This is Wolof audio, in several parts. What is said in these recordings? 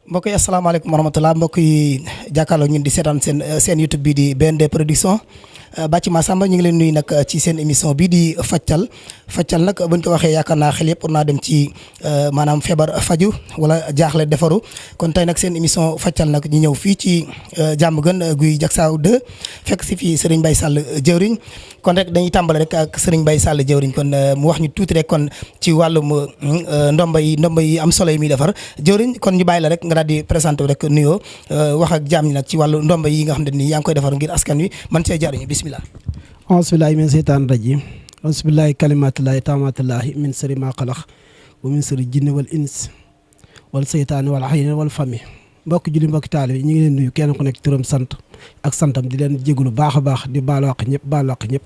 mbokk yi asalaamaaleykum wa rahmatulah mbokk yi jàkkaarloo ñun di seetaan seen YouTube bi di BND production Bathie Massamba ñu ngi leen nuyu nag ci seen émission bii di fajtal nag buñ ko waxee yaakaar naa xel yëpp war naa dem ci maanaam feebar faju wala jaaxle defaru kon tey nag seen émission fajtal nag ñu ñëw fii ci Diamaguène Guy Diacksao 2 fekk si fii Serigne Mbaye Sall jëwriñ kon rek dañuy tàmbale rek ak Serigne Mbaye Sall jëwriñ kon mu wax ñu tuuti rek kon ci wàllum ndomba yi am solo yi muy defar jëwriñ kon ñu bàyyi la rek nga daal di présenté rek nuyoo wax ak jaam ñi nag ci wàllu ndomba yi nga xam ne nii yaa ngi koy defar ngir askan wi man see jariñu bismillah auzubillahi min seytaan rajim auzubillahi kalimatullahi taamatullahi min sari ma xalaq wa min sari jinni wal ins wal seytaani wal xayni wal fami mbokki julli mbokki taali bi ñu ngi leen nuyu kenn ku nekk turam sant ak santam di leen jégalu baax a baax di baalu àq ñëpp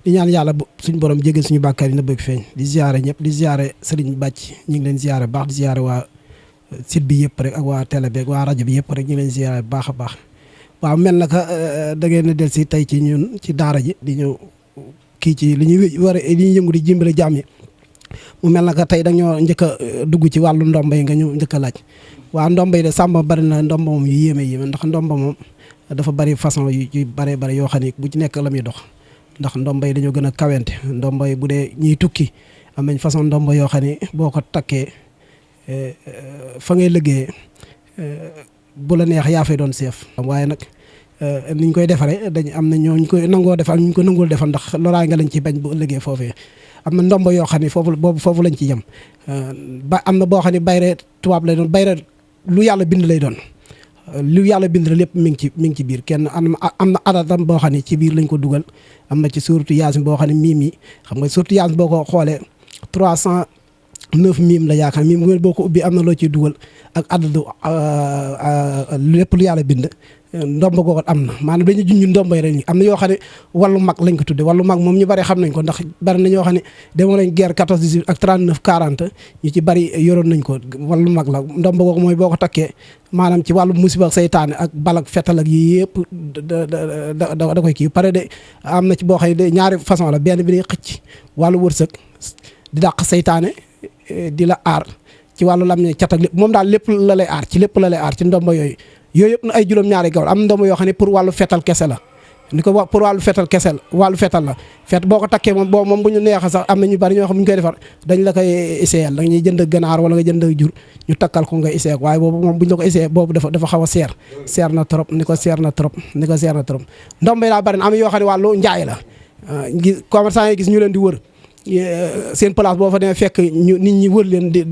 di ñaan yàlla suñu borom jégal suñu bàkkaar yi na bëgg feeñ di ziare ñëpp di ziare Serigne Bathie ñu ngi leen ziare baax di ziare waa site bi yëpp rek ak waa télé bi ak waa rajo bi yëpp rek ñu ngi leen ziare baax a baax waaw mel na ka da ngeen a del si tey ci ñun ci daara ji di ñëw kii ci li ñuy yëngu di jimbale jaam yi mu mel na ka tey dañoo njëkk a dugg ci wàllu ndomba yi nga ñu njëkk a laaj waaw ndomba yi de sàmba bari na ndomba moom yu yéeme ndax ndomba moom dafa bari façon yu bari yoo xam ne bu ci nekk la muy dox ndax ndomba yi dañoo gën a kawente ndomba yi bu dee ñiy tukki am nañ façon ndomba yoo xam ne boo ko takkee fa ngay liggéeyee bu la neex yaa fay doon seef waaye nag niñ koy defaree dañ am na ñoo ñu koy nangoo defal ñu ko nangul defal ndax loraay nga lañ ci bañ bu ëllëgee foofee am na ndomba yoo xam ne foofu lañ ci yem ba am na boo xam ne bayre tubaab lay doon bayre lu yàlla bind lay doon lu yàlla bind la lépp mi ngi ci biir kenn am na adatam boo xam ne ci biir lañ ko dugal am na ci suuratu yaasin boo xam ne miim yi xam nga suuratu yaasin boo ko xoolee 309 miim la yaakaar miim boo ko ubbi am na loo ciy dugal ak adadu lépp lu yàlla bind ndomba googu am na maanaam dañu junj ndomba yi rek am na yoo xam ne wàllu mag lañ ko tudde wàllu mag moom ñu bari xam nañ ko ndax bari na ñoo xam ne demoon nañ guerre 14 18 ak 39 40 ñu ci bari yoroon nañ ko wàllu mag la ndomba googu mooy boo ko takkee maanaam ci wàllu musiba ak seytaane ak balak fetal ak yi yëpp da koy kii pare de am na ci boo xam ne ñaari façon la benn bi day xëcc wàllu wërsëg di dàq seytaane di la aar ci wàllu lam ne cat ak lépp moom daal lépp la lay aar ci lépp la lay aar ci ndomba yooyu yëpp na ay juróom-ñaari gawar am ndomba yoo xam ne pour wàllu fetal kese la ni ko pour wàllu fetal kese la wàllu fetal la fet boo ko takkee moom bu ñu neexa sax am na ñu bari ñoo xam bu ñu koy defar dañ la koy essayel da ñuy jënd ganaar wala nga jënd jur ñu takkal ko nga essayé waaye boobu moom bu ñu la ko essayé boobu dafa xaw a seer na trop ni ko seer na trop ndomba yi daa bari na am yoo xam ne wàllu njaay la commerçant yi gis ñu leen di wër seen place boo fa demee fekk nit ñi wër leen di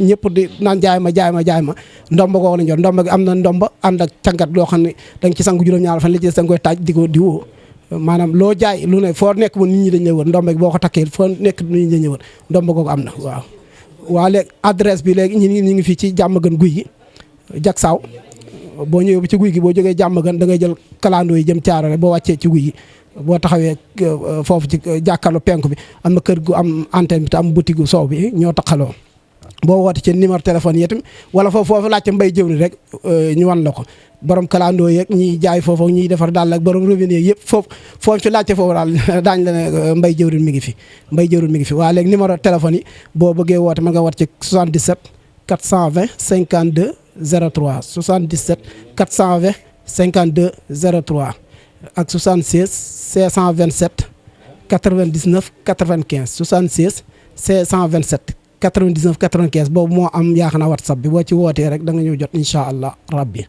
ñëpp di naan jaay ma ndomba googu lañ jor ndomba gi am na ndomba ànd ak càngat loo xam ne da nga ci sangu juróom-ñaar fan li ci da nga koy taaj di ko di woo maanaam loo jaay lu ne foo nekk moom nit ñi dañ lay wër ndomba gi boo ko takkee foo nekk nit ñi dañ lay wër ndomba googu am na waaw léegi adresse bi léegi ñu ngi fii ci Diamaguène Guy Diacksao boo ñëwee ci guy gi boo jógee Diamaguène da ngay jël kalandoo yi jëm Thiaroye boo wàccee ci guy gi boo taxawee foofu ci jàkkaarloo penku bi am na kër gu am antenne bi te am boutique gu soow bi ñoo taxaloo boo woote ci numéro téléphone yi itam wala foofu laajte mbay jëwri rek ñu wan la ko borom kalandoo yeeg ñiy jaay foofu ñiy defar daal ak borom revenu yeeg yëpp foofu fi laajte foofu daal daañu la ne mbay jëwri mi ngi fi waaye léegi numéro téléphone yi boo bëggee woote mën nga woote ci 77 420 52 03 77 420 52 03 ak 76 627 99 95 76 627 99 95 boobu moo am yaakaar naa WhatsApp bi boo ci wootee rek da nga ñëw jot incha allah rabbi